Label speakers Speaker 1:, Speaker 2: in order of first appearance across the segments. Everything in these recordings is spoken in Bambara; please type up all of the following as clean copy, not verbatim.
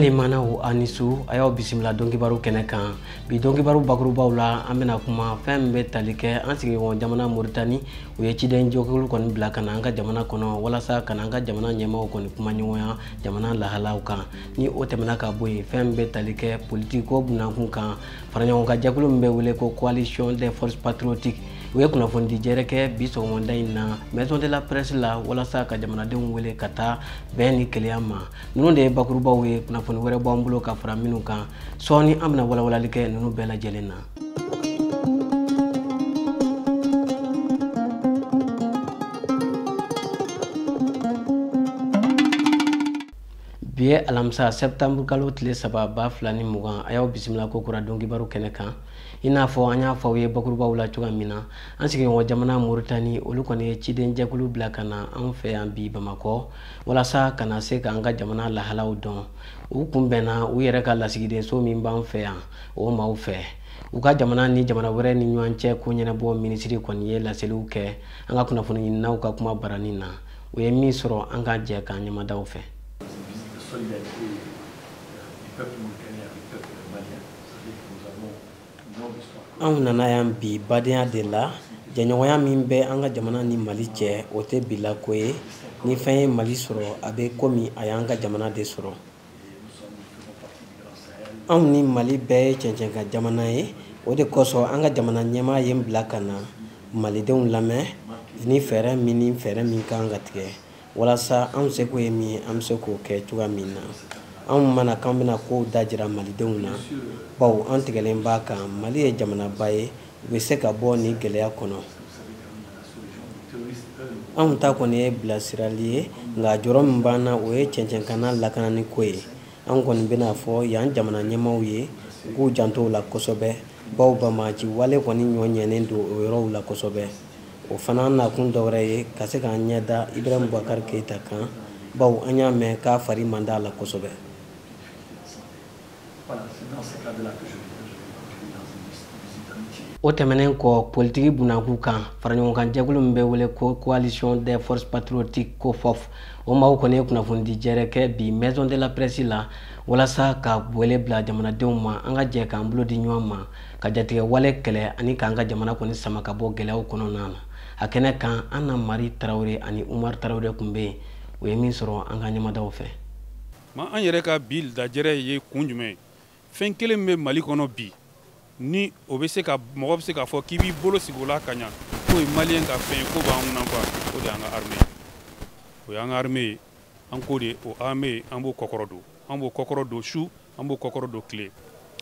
Speaker 1: Limanaw aw ni su, a y'aw bisimila donkibaru kɛnɛ kan. Bi donkibaru bakurubaw la, an bɛna kuma fɛn min bɛ tali kɛ an sigiɲɔgɔn jamana Moritani. U ye ciden jɛkulu kɔni bila ka na an ka jamana kɔnɔ walasa ka na an ka jamana ɲɛmaaw kɔni kuma ɲɔgɔnya jamana lahalaw kan. Ni o tɛmɛna ka bɔ yen, fɛn min bɛ tali kɛ politiki ko bunankun kan, faraɲɔgɔnkan jɛkulu min bɛ wele ko Coalition des forces patriotiques, u ye kunnafonidi jɛrɛ kɛ bi sɔgɔmada in na Maison de la Presse la walasa ka jamanadenw wele ka taa bɛn ni kelenya ma. Ninnu de ye bakurubaw ye, kunnafoni wɛrɛ b'an bolo ka fara minnu kan. Sɔɔni an bɛna walawalali kɛ ninnu bɛɛ lajɛlen na. Bi ye alamisa septembre kalo tile 3 2020, a y'aw bisimila ko kura donkibaru kɛnɛ kan. I n'a fɔ an y'a fɔ aw ye bakurubaw la cogoya min na, an sigiɲɔgɔn jamana Moritani, olu kɔni ye ciden jɛkulu bila ka na anw fɛ yan bi Bamakɔ walasa ka na se k'an ka jamana lahalaw dɔn. U kunbɛnna u yɛrɛ ka lasigidenso min b'an fɛ yan o maaw fɛ. U ka jamana ni jamana wɛrɛ ni ɲɔgɔn cɛ ko ɲɛnabɔ minisiri kɔni ye laseliw kɛ an ka kunnafoni ɲininaw ka kuma barani na. U ye min sɔrɔ, an ka jɛ k'an ɲɛmadaw fɛ. Anw nana yan bi badenya de la. Jɛɲɔgɔnya min bɛ an ka jamana ni Mali cɛ, o tɛ bi la ko ye. Ni fɛn ye Mali sɔrɔ, a bɛ komi a y'an ka jamana de sɔrɔ. Anw ni Mali bɛɛ ye cɛncɛnkan jamana ye. O de kosɔn an ka jamana ɲɛmaa ye n bila ka na malidenw lamɛn ni fɛɛrɛ min ni fɛɛrɛ min kan ka tigɛ walasa anw seko ye min ye, an bɛ se k'o kɛ cogoya min na. Anw mana k'an bɛna kow dajira malidenw na, bawo an tigɛlen b'a kan Mali ye jamanaba ye, u bɛ se ka bɔ nin gɛlɛya kɔnɔ. Anw ta kɔni ye bilasirali ye, nka jɔrɔ min b'an na, o ye cɛncɛnkanna lakanani ko ye. An kɔni bɛna fɔ yan jamana ɲɛmaaw ye u k'u janto o la kosɛbɛ, bawo banbaanci wale kɔni ɲɔ ɲɛnen don o yɔrɔw la kosɛbɛ. O fana nakun dɔwɛrɛ ye ka se k'an ɲɛ da Ibrahim Boubacar Keïta kan, bawo an y'a mɛn k'a fari man d'a la kosɛbɛ. O tɛmɛnen kɔ, politiki bunakun kan, faraɲɔgɔnkan jɛkulu min bɛ wele ko Coalition des forces patriotiques COFOF, o maaw kɔni ye kunnafonidi jɛrɛ kɛ bi Maison de la Presse la walasa ka wele bila jamanadenw ma, an ka jɛ k'an bolo di ɲɔgɔn ma ka jatigɛ wale kɛlɛ ani k'an ka jamana kɔni sama ka bɔ gɛlɛyaw kɔnɔna na. A kɛnɛ kan, Anna Marie Tarawele ani Umar Tarawele tun bɛ yen. U ye min sɔrɔ an ka ɲɛmadaw fɛ.
Speaker 2: Ma an yɛrɛ ka bi lajɛrɛ ye kun jumɛn ye? Fɛn kelen bɛ Mali kɔnɔ bi, ni o bɛ se ka mɔgɔ bɛ se k'a fɔ k'i b'i bolo sigi o la ka ɲa, k'o ye maliyɛn ka fɛn ye, k'o b'an nafa, o de y'an ka armée ye. O y'an ka armée ye, an k'o de o armée, an b'o kɔkɔrɔ don, an b'o kɔkɔrɔ don su, an b'o kɔkɔrɔ don tile.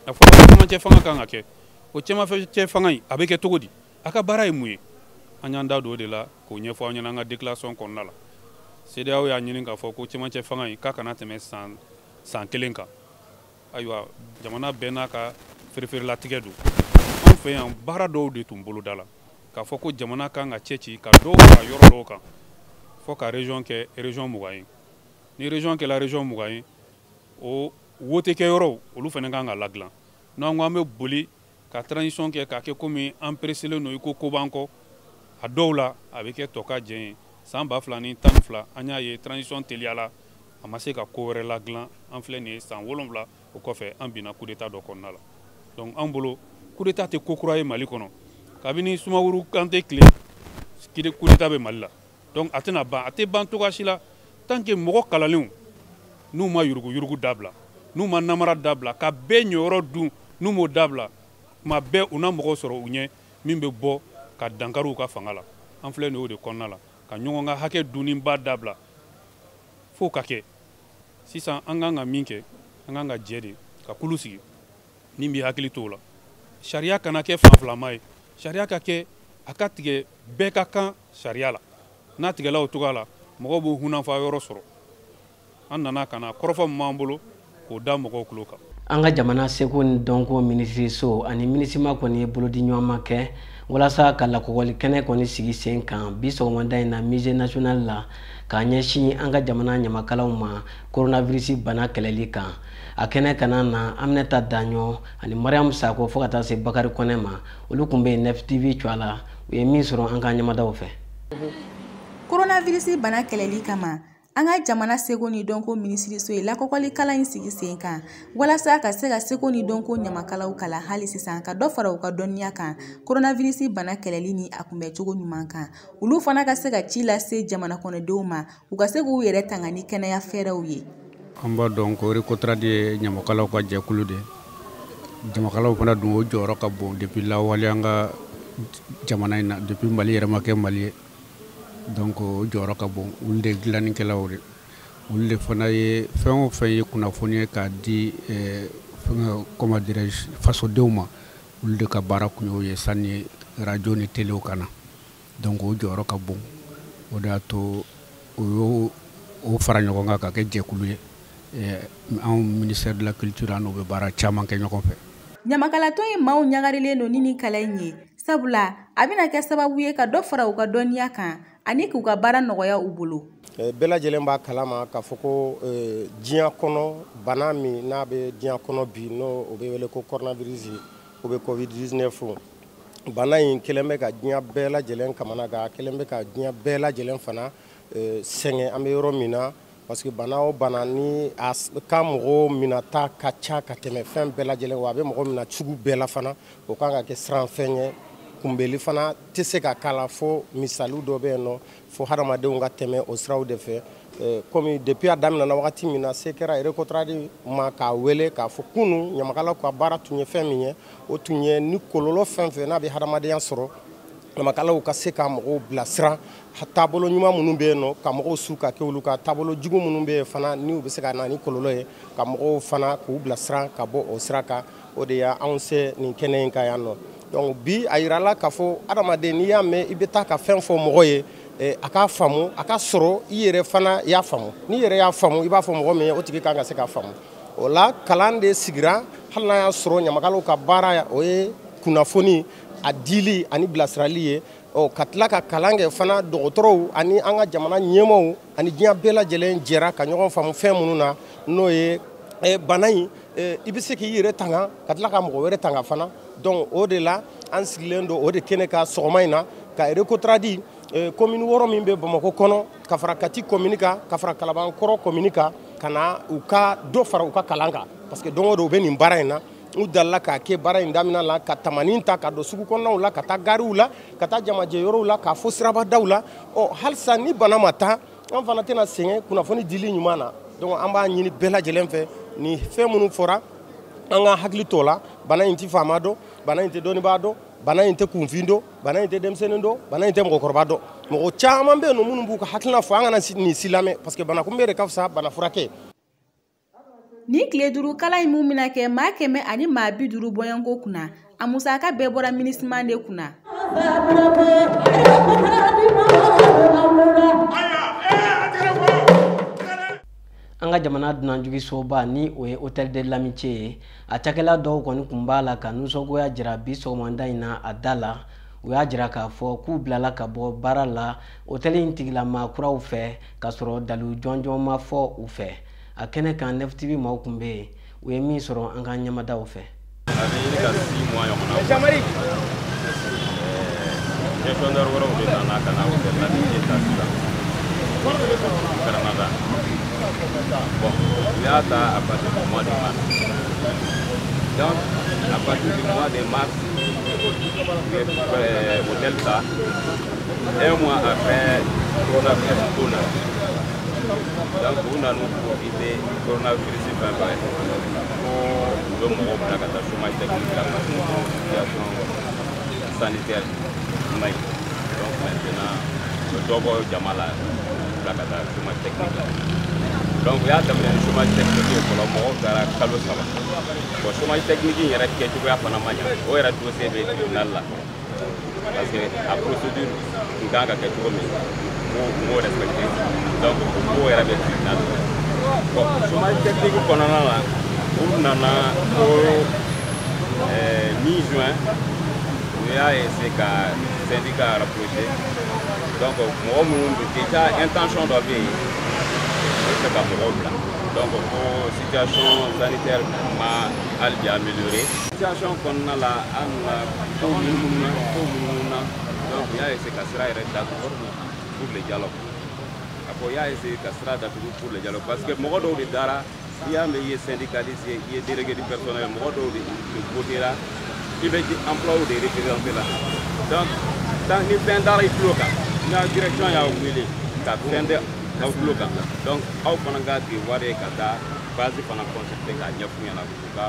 Speaker 2: A fɔra ko cɛmancɛ fanga kan ka kɛ, o cɛmancɛ fanga in a bɛ kɛ cogo di? A ka baara ye mun ye? An y'an da don o de la k'o ɲɛfɔ aw ɲɛna an ka déclaration kɔnɔna la. CEDEAO y'a ɲini k'a fɔ ko cɛmancɛ fanga in k'a kana tɛmɛ san kelen kan. Ayiwa, jamana bɛɛ n'a ka fereferelatigɛ don. Anw fɛ yan baara dɔw de tun boloda la k'a fɔ ko jamana kan ka cɛ ci ka dɔw fara yɔrɔ dɔw kan fɔ ka région kɛ région 20 ye. Ni région kɛla région 20 ye, o wote kɛ yɔrɔw olu fana kan ka ladilan. N'an ko an bɛ boli ka transition kɛ k'a kɛ komi an pressélen don i ko ko b'an kɔ, a dɔw la a bɛ kɛ tɔ ka jɛn ye. San 2012 an y'a ye transition teliyala, a ma se ka ko wɛrɛ ladilan. An filɛ nin ye san 7 o kɔfɛ, an binna coup d'état dɔ kɔnɔna la. Donc an bolo coup d'état tɛ ko kura ye Mali kɔnɔ. Kabini Sumaworo Kante tile coup d'état bɛ Mali la. Donc a tɛna ban, a tɛ ban cogoya si la tant que mɔgɔ kalanlenw n'u ma yuruguyurugu dabila, n'u ma namara dabila, ka bɛɛ ɲɔyɔrɔ dun, n'u m'o dabila, tuma bɛɛ u na mɔgɔw sɔrɔ u ɲɛ min bɛ bɔ ka dankari u ka fanga la. An filɛ nin y'o de kɔnɔna la, ka ɲɔgɔn ka hakɛ dunniba dabila f'o ka kɛ. Sisan an kan ka min kɛ, an kan ka jɛ de ka kulu sigi min b'i hakili t'o la. Sariya kana kɛ fan filama ye, sariya ka kɛ a ka tigɛ bɛɛ ka kan sariya la. N'a tigɛla o cogoya la, mɔgɔw b'u hunanfa yɔrɔ sɔrɔ. An nana ka na kɔrɔfɔ min b'an bolo k'o da mɔgɔw tulo kan.
Speaker 1: An ka jamana seko ni dɔnko minisiriso ani minisima kɔni ye bolodiɲɔgɔnma kɛ walasa ka lakɔgɔli kɛnɛ kɔni sigi sen kan bi sɔgɔmada in na musée national la k'a ɲɛsin an ka jamana ɲamakalaw ma coronavirus bana kɛlɛli kan. A kɛnɛ kana na Aminata Daɲɔ ani Mariam Sako fo ka taa se Bakari Kɔnɛ ma, olu tun bɛ yen Nef TV cogoya la. U ye min sɔrɔ an ka ɲɛmadaw fɛ.
Speaker 3: Coronavirus bana kɛlɛli kama, An ka jamana seko ni dɔnko minisiriso ye lakɔkɔlikalan in sigi sen kan walasa ka se ka seko ni dɔnko ɲamakalaw kalan hali sisan ka dɔ fara u ka dɔnniya kan koronavirisi bana kɛlɛli ni a kunbɛncogo ɲuman kan. Olu fana ka se ka ci lase jamana kɔnɔdenw ma, u ka se k'u yɛrɛ tanga ni kɛnɛya fɛɛrɛw ye.
Speaker 4: An b'a dɔn ko RECOTRAD ye ɲamakalaw ka jɛkulu de ye. Ɲamakalaw fana dun o jɔyɔrɔ ka bon depuis lawale an ka jamana in na, depuis Mali yɛrɛ ma kɛ Mali ye. Donc o jɔyɔrɔ ka bon, olu de ye dilannikɛlaw de, olu de fana ye fɛn o fɛn ye kunnafoni ye k'a di fɛngɛ comment dirais-je fasodenw ma, olu de ka baara kun y'o ye sani radio ni telew ka na. Donc o jɔyɔrɔ ka bon, o de y'a to o y'o o fara ɲɔgɔn kan ka kɛ jɛkulu ye. Anw ministère de la culture an n'o bɛ baara caman kɛ ɲɔgɔn fɛ.
Speaker 3: Ɲamakalatɔn in maaw ɲagarilen don ni nin kalan in ye, sabula a bɛna kɛ sababu ye ka dɔ fara u ka dɔnniya kan ani k'u ka baara nɔgɔya u bolo.
Speaker 5: Bɛɛ lajɛlen b'a kalama k'a fɔ ko diɲɛ kɔnɔ bana min n'a bɛ diɲɛ kɔnɔ bi, n'o o bɛ wele ko coronavirus, o bɛ COVID-19. Bana in kɛlen bɛ ka diɲɛ bɛɛ lajɛlen kamana gan, a kɛlen bɛ ka diɲɛ bɛɛ lajɛlen fana sɛgɛn an bɛ yɔrɔ min na. Parce que bana o bana ni a ka mɔgɔw minɛta ka ca ka tɛmɛ fɛn bɛɛ lajɛlen wa, a bɛ mɔgɔ minɛ sugu bɛɛ la fana, o kan ka kɛ siranfɛn ye. Kunbɛli fana tɛ se ka k'a la fo misaliw dɔ bɛ yen nɔ, fo hadamadenw ka tɛmɛ o siraw de fɛ. Komi depuis a daminɛna wagati min na, se kɛra RECOTRAD ma k'a wele k'a fɔ kunun ɲamakalaw ka baara tun ye fɛn min ye, o tun ye ni kɔlɔlɔ fɛn fɛn n'a bɛ hadamadenya sɔrɔ, ɲamakalaw ka se ka mɔgɔw bilasira taabolo ɲuman minnu bɛ yen nɔ, ka mɔgɔw su ka kɛ olu ka taabolo jugu minnu bɛ yen fana n'u bɛ se ka na ni kɔlɔlɔ ye, ka mɔgɔw fana k'u bilasira ka bɔ o sira kan. O de y'anw se nin kɛnɛ in kan yan nɔ. Donc bi a yirala k'a fɔ adamaden n'i y'a mɛn i bɛ taa ka fɛn fɔ mɔgɔ ye, a k'a faamu, a ka sɔrɔ i yɛrɛ fana y'a faamu. N'i yɛrɛ y'a faamu, i b'a fɔ mɔgɔ min ye, o tigi kan ka se k'a faamu. O la kalan de sigira, hali n'a y'a sɔrɔ ɲamakalaw ka baara o ye kunnafoni a dili ani bilasirali ye, ɔ ka tila ka kalan kɛ fana dɔgɔtɔrɔw ani an ka jamana ɲɛmaaw ani diɲɛ bɛɛ lajɛlen jɛra ka ɲɔgɔn faamu fɛn minnu na, n'o ye bana in i bɛ se k'i yɛrɛ tanga ka tila ka mɔgɔ wɛrɛ tanga fana. Donc o de la an sigilen don o de kɛnɛ kan sɔgɔma in na ka RECOTRAD commune 6 min bɛ Bamakɔ kɔnɔ, ka fara Kati commune kan, ka fara Kalabankɔrɔ commune kan, ka na u ka dɔ fara u ka kalan kan, parce que don o don u bɛ nin baara in na. U dalila k'a kɛ baara in daminɛ la, ka tamanin ta ka don sugu kɔnɔnaw la, ka taa gariw la, ka taa jamajɛ yɔrɔw la, k'a fɔ sirabadaw la. Ɔ halisa ni bana ma taa, an fana tɛna sɛgɛn kunnafoni dili ɲuman na. Donc an b'a ɲini bɛɛ lajɛlen fɛ, ni fɛn minnu fɔra an ka hakili t'o la. Bana in tɛ faama dɔn, bana in tɛ dɔnnibaa dɔn, bana in tɛ kunfin dɔn, bana in tɛ denmisɛnnin dɔn, bana in tɛ mɔgɔkɔrɔba dɔn. Mɔgɔ caman bɛ yen nɔ minnu b'u ka hakilina fɔ, an kana nin si lamɛn, parce que bana kunbɛn de ka fisa bana furakɛ.
Speaker 3: Nin tile 5 kalan in mun bɛna kɛ maa 100 ani maa 50 bɔɲɔgɔnko kunna, a musaka bɛɛ bɔra MINUSMA de kunna.
Speaker 1: An ka jamana dunanjiginsoba ni o ye Hôtel de l'Amitié ye, a cakɛla dɔw kɔni tun b'a la ka nisɔngoya jira bi sɔgɔmada in na a da la. U y'a jira k'a fɔ k'u bilala ka bɔ baara la hôtel in tigilama kuraw fɛ k'a sɔrɔ dalu jɔnjɔn ma fɔ u fɛ. A kɛnɛ kan 9 TV maaw tun bɛ yen, u ye min sɔrɔ an ka ɲɛmadaw fɛ.
Speaker 6: A bɛ ɲini ka 6 mois ɲɔgɔn na bɔ. Gestionnaire wɛrɛw de nana ka na Hôtel l'Amitié ta sisan Canada. Bon, u y'a ta à partir du mois de mars. Donc, à partir du mois de mars, u ye hôtel ta. Un mois après, coronavirus ko nana. Donc, u nana profiter coronavirus fɛn fɛn ko u bɛ mɔgɔw bila ka taa chômage technique la parce que situation sanitaire man ɲi. Donc maintenant, u bɛ dɔ bɔ jama la bila ka taa chômage technique la. Donc u y'a daminɛ ni chômage technique ye fɔlɔ, mɔgɔw taara kalo 3. Bon, chômage technique in yɛrɛ kɛcogoya fana ma ɲa, o yɛrɛ dossier bɛ tribunal la, parce que a procédure tun kan ka kɛ cogo min, u m'o respecté. Donc o ko yɛrɛ bɛ tribunal la. Bon, chômage technique kɔnɔna la, u nana ko mi-juin, u y'a essayé ka syndicat rapproché. Donc mɔgɔ minnu bɛ déjà intention dɔ bɛ yen, u bɛ fɛ ka mɔgɔw bila. Donc ko situation sanitaire ma hali bi amélioré. Situation kɔnɔna la, an nana ko munumunu na. Donc u y'a essayé ka sira yɛrɛ datugu pour le dialogue. fɔ i y'a essayer ka sira datugu pour le dialogue, parce que mɔgɔ dɔw de dara. I y'a mɛn i ye syndicaliste ye, i ye délégué du personnel, mɔgɔ dɔw de votera, i bɛ emploi de représenter la. Donc tant ni fɛn dara i tulo kan, n'a direction y'aw wele ka fɛn da aw tulo kan, donc aw fana ka devoir ye ka taa base fana consulter k'a ɲɛf'u ɲɛna, k'u ka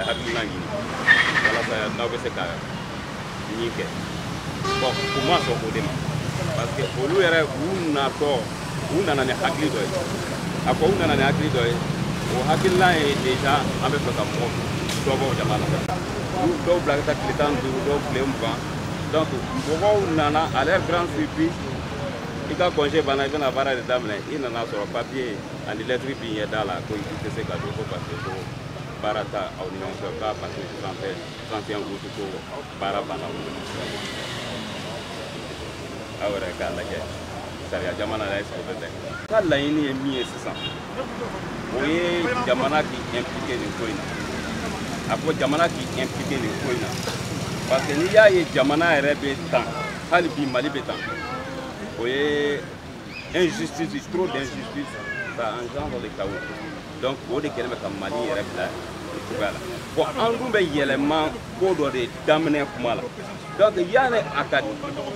Speaker 6: hakilina ɲini walasa n'aw bɛ se ka ɲin kɛ. Bon, u ma sɔn o de ma, parce que olu yɛrɛ u natɔ, u nana ni hakili dɔ ye. A ko u nana ni hakili dɔ ye, o hakilina ye déjà an bɛ fɛ ka mɔgɔ dɔ bɔ jama la, u dɔw bila ka taa tile 15, dɔw tile 20. Donc mɔgɔw nana, à leur grande surprise, i ka congé banna, i bɛna baara de daminɛ, i nana sɔrɔ papier ani lettre b'i ɲɛ da la ko i tɛ se ka don, ko parce que ko baara ta aw ni ɲɔgɔn cɛ, k'a partir du 31 août ko baara banna aw ni ɲɔgɔn cɛ. Aw yɛrɛ k'a lajɛ, sariya jamana la, est ce que o bɛ bɛn? Ka laɲini ye min ye sisan, o ye jamana k'i impliqué nin ko in na. A fɔ jamana k'i impliqué nin ko in na, parce que n'i y'a ye jamana yɛrɛ bɛ tan, hali bi Mali bɛ tan, o ye injustice, trop d'injustice, ça engendre le chaos. Donc o de kɛlen bɛ ka Mali yɛrɛ bila nin cogoya la. Bon, an dun bɛ yɛlɛma ko dɔ de daminɛ kuma la. Donc yanni a ka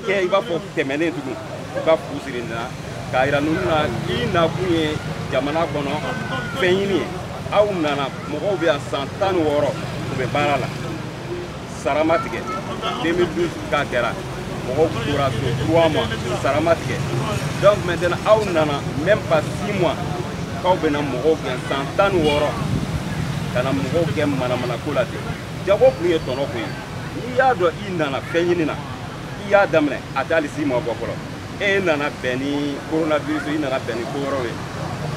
Speaker 6: kɛ i b'a fɔ tɛmɛnen tugun, u ka fu siri nin na k'a yira ninnu na i nakun ye jamana kɔnɔ fɛn ɲini ye. Aw nana, mɔgɔw bɛ yan san 16, u bɛ baara la, sara ma tigɛ. 2012 k'a kɛra, mɔgɔw tora so 3 mois, sara ma tigɛ. Donc maintenant aw nana, même pas 6 mois, k'aw bɛna mɔgɔw gɛn san 16 ka na mɔgɔw kɛ manamanako la ten. Jago kun ye tɔnɔ kun ye. N'i y'a dɔn i nana fɛn ɲini na, i y'a daminɛ, a tɛ hali 6 mois bɔ fɔlɔ, e nana bɛn ni coronavirus, i nana bɛn ni ko wɛrɛw ye.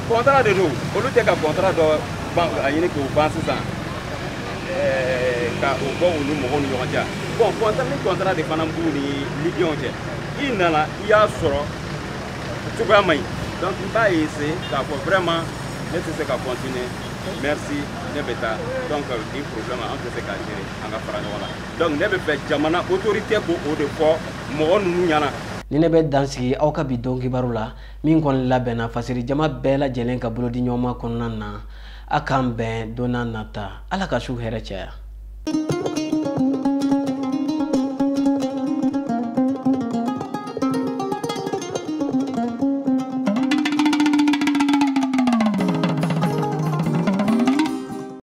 Speaker 6: Contrat de don, olu tɛ ka contrat dɔ ban a ɲini k'o ban sisan ka o bɔ u ni mɔgɔw ni ɲɔgɔn cɛ. Bon, contrat ni contrat de fana b'u ni Libyens cɛ. I nana, i y'a sɔrɔ cogoya man ɲi. Donc n b'a essayer k'a fɔ vraiment ne tɛ se ka continuer, merci, ne bɛ taa. Donc ni problème an tɛ se k'a gérer, an ka fara ɲɔgɔn na. Donc ne bɛ fɛ jamana autorité k'o de fɔ mɔgɔ ninnu ɲɛna.
Speaker 1: Ni ne bɛ dan sigi aw ka bi don kibaru la, min kɔni labɛnna fasiri jama bɛɛ lajɛlen ka bolo di ɲɔgɔn ma kɔnɔna na. A k'an bɛn don n'a nata. Ala ka su hɛrɛ caya.